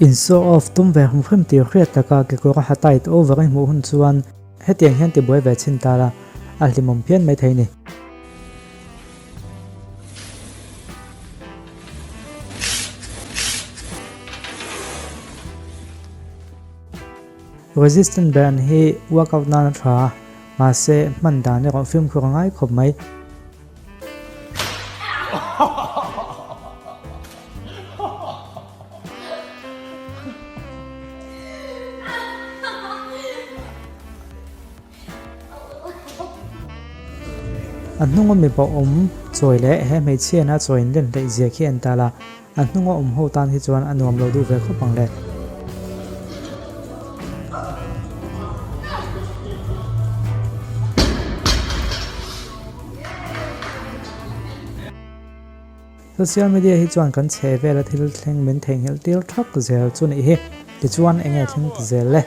In show off tum ve hrim hrim tih hriat taka kekawr a ha tight over i hmuh hun chuan hetiang hian tibuai ve chhin ta la, a hlimawm phian maithei ni. Resistance band hi workout nan a tha a, mahse hman dan erawh fimkhur a ngai khawp mai. A hnunga mipa awm chawi leh he hmeichhiain a chawi in len hleih zia khi en ta la, a hnunga awm ho tan hi chuan a nuam lo duh ve khawp ang le. Social media hi chuan kan chhe vela thil thleng min theihnghilh tir thak zel chu nih hi, tichuan enge thleng ti zel le.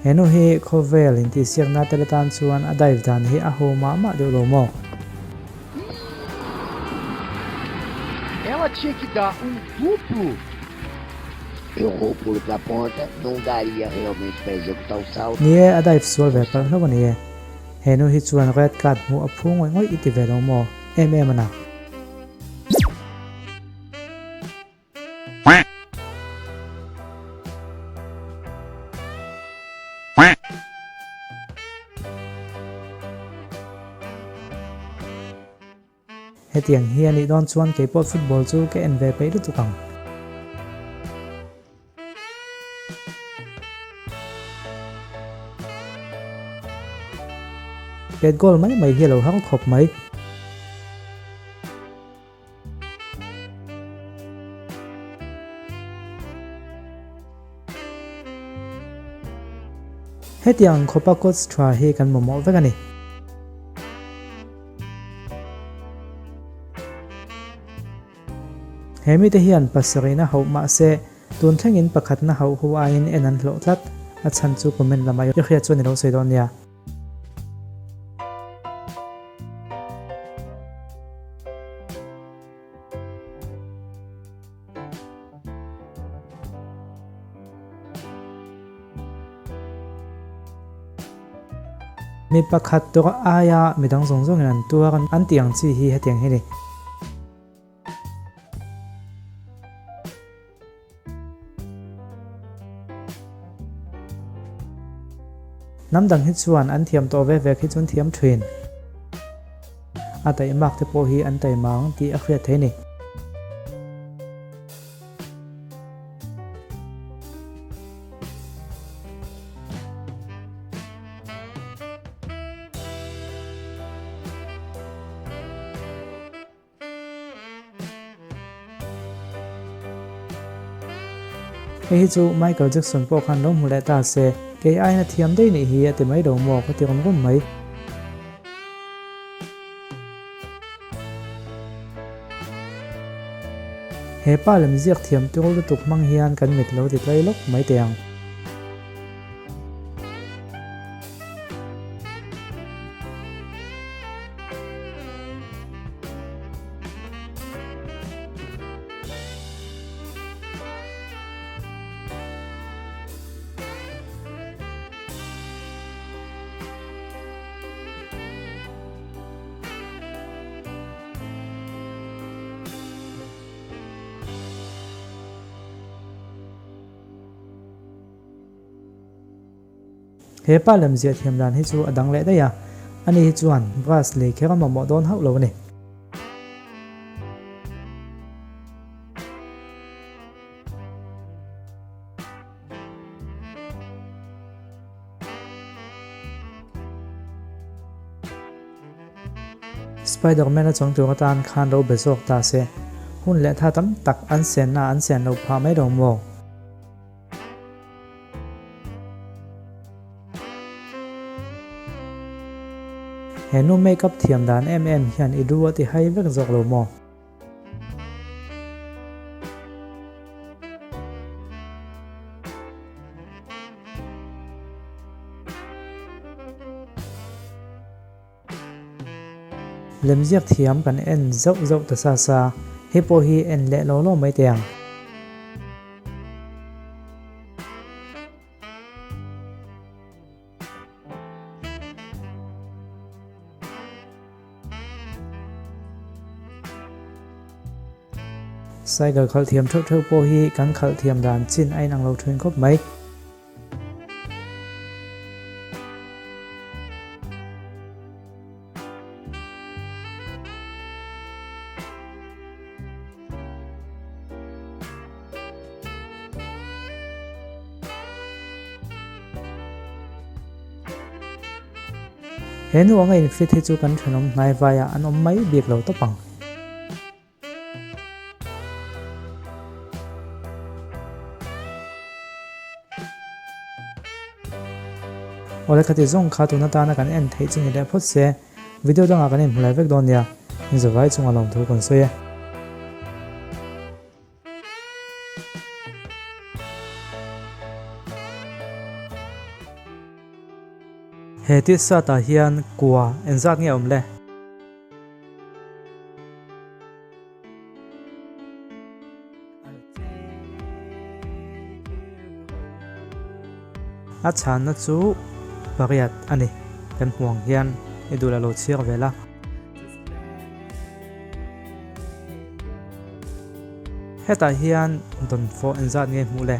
He nu hi khawvel intihsiakna tel atan chuan a dive dan hi a ho mah mah deuh lo maw? Ela tinha que dar um duplo. Errou o pulo pra ponta, não daria realmente pra executar o salto. Ni e, a dive sual ve palh hlauh a ni e. He nu hi chuan red card hmuh a phu ngawih ngawih i ti ve lo maw? Em em a na. Hetiang hi a nih dawn chuan keipawh football chu ka en ve peih lutuk ang. Pet goal mai mai hi a lo har khawp mai. Hetiang khawpa coach tha hi kan mamawh vek a ni. He mite hian pasarihna hauh mah se, tun thlengin pakhatna hauh hu aiin en an hlawh tlat. A chhan chu comment lamah i hriat chuan i lo sawi dawn nia. Mi pakhat tur aia midang zawng zawngin an tuar an tih ang chi hi hetiang hi a ni. Hnam dang hi chuan an thiam tawh ve vek hi chu an thiam thin. A taihmak te pawh hi an taima ang tih a hriat theih a ni. Hei hi chu Michael Jackson pawh khan lo hmu leh ta se, kei aiin a thiam daih nih hi a ti mai lo maw ka ti rum rum mai. He pa lem ziak thiam tur lutuk hmang hian kan mit lo ti tlai lawk mai teh ang. He pa lem ziah thiam dan hi chu a dang leh daih a, ani hi chuan brush lei kher a mamawh dawn hauh lo a ni. Spiderman a chang tur atan khan lo be zawk ta se, hun leh tha tam tak an senna an sen lo phah mai lo maw? He nu make up thiam dan em em hian i du a ti hai vek zawk lo maw? Lemziak thiam kan en zauh zauh ta sa sa, hei pawh hi en leh lo lo mai teh ang. Cycle khalh thiam theuh theuh pawh hi kan khalh thiam dan chin a inang lo thin khawp mai. He nu anga infit hi chu kan thenawm hnai vaiah an awm mai bik lo tawp ang. Awle khati zawng kha tun atana kan en theih chu ni leh phawt se, video dangah kan inhmu leh vek dawn nia, inzavai chunga lawmthu kan sawi e. He t-shirt ah hian kua engzat nge a awm le? A chhanna chu pariat a ni. Kan hmuh ang hian i duh lah lo chhiar vel a. Hetah hian dawnfawh engzat nge hmuh le?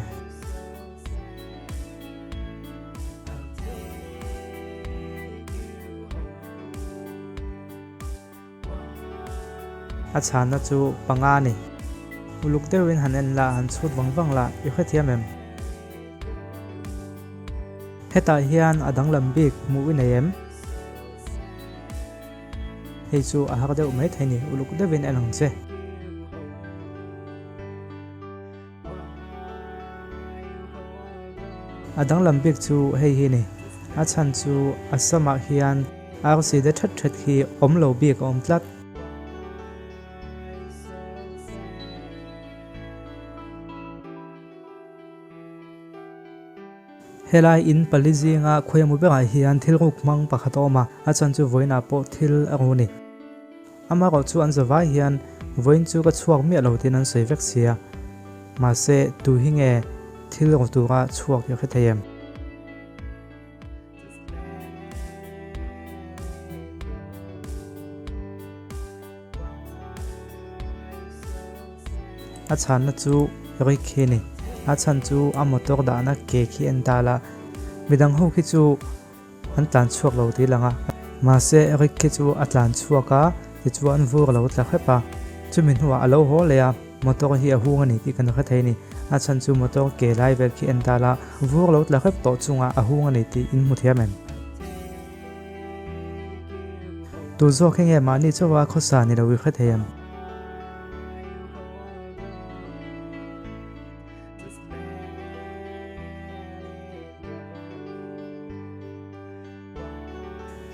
A chhanna chu panga a ni. Uluk deuhin han en la, han chhut vang vang la, i hrethiam em? Hetah hian a danglam bik hmuh i nei em? Hei chu a har deuh mai thei ni, uluk deuhin en ang che. A danglam bik chu hei hi ni, a chhan chu a samah hian arsi de that that hi awm lo bik a awm tlat. Helai in pali zinga khawiamu berah hian thil ruk hmang pakhat a awm a, a chhan chu vawiinah pawh thil a ru ni. Amaherawh chu an zavai hian vawiin chu ka chhuak miah lo tiin an sawi vek sia. Mahse, tu hi nge thil ru tura chhuak i hre thei em? A chhanna chu Rick hi a ni. A chhan chu a motor dahna ke khi en ta la. Midang ho khi chu an tlan chhuak lo tih lang a. Mahse Rick khi chu a tlan chhuak a, tichuan vur a lo tla hrep a. Chumi hnuah a lo haw leh a, motor hi a hung a ni tih kan hre thei a ni. A chhan chu motor ke lai vel khi en ta la, vur lo tla hrep tawh chungah a hung a ni tih in hmu thiam em? Tu zawk hi nge mahni chauha khawsa ni lo i hre thei em?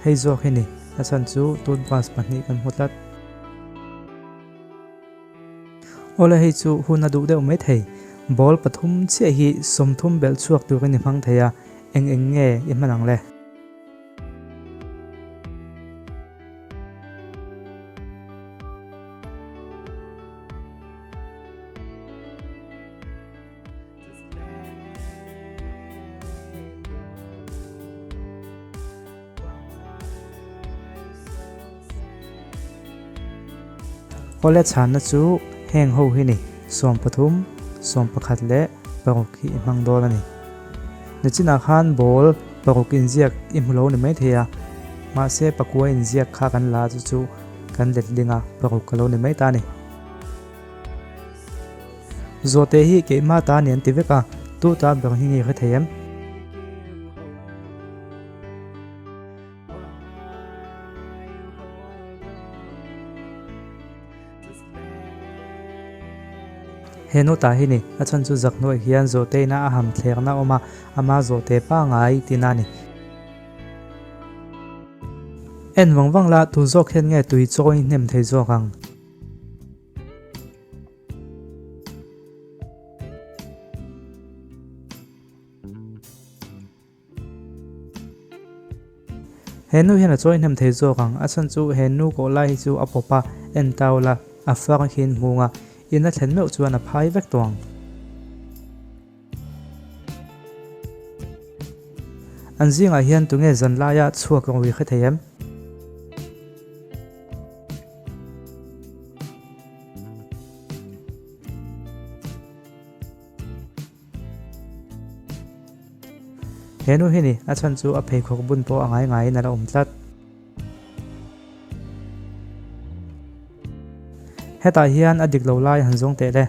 Hei zawk hi ni, a chhan chu toothbrush pahnih kan hmu tlat. Awle hei chu hun a duh deuh mai thei. Ball pathum chiah hi 30 belh chhuak turin i hmang thei a, eng eng nge i hman ang le? Awle chhanna chu heng ho hi ni, 13, 11 leh paruk hi i hmang dawn a ni. Nichinah khan ball paruk inziak i hmu lo ni maithei a, mahse pakua inziak kha kan la chu chu kan letling a, paruk a lo ni mai ta a ni. Zawhte hi keimah ta ni an ti vek a, tu ta ber hi nge hre thei em? He nu ta hi ni, a chhan chu zak hnuaih hian zawhte ina a ham thlekna a awm a, ama zawhte pangai tina a ni. En vang vang la, tu zawk hian nge tui chawi hnem thei zawk ang? He nu hian a chawi hnem thei zawk ang, a chhan chu he nu kawh lai hi chu a pawp a, en tau la, a far hian hmung a, in a thlen meuh chuan a phai vek tawh ang. An zingah hian tunge zan laia chhuak rawng ri hre thei em? He nu hi ni, a chhan chu a pheikhawk bun pawh a ngai ngaiin a la awm tlat. Hetah hian a dik lo lai han zawng teh le.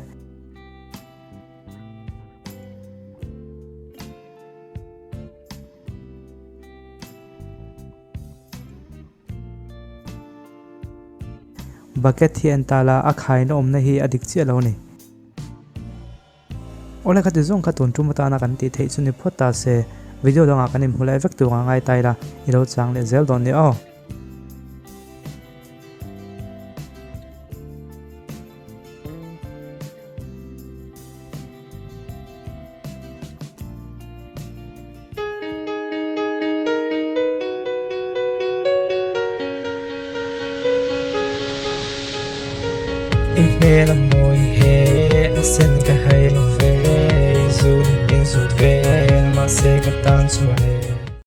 Bucket hi en ta la, a khaina awmna hi a dik chiah lo a ni. Awle khati zawng kha tun tum atana kan tih theih chu ni phawt ta se, video dangah kan inhmu leh vek tur anga ngai ta ila, i lo chang leh zel dawn nia aw. I hmel a mawi.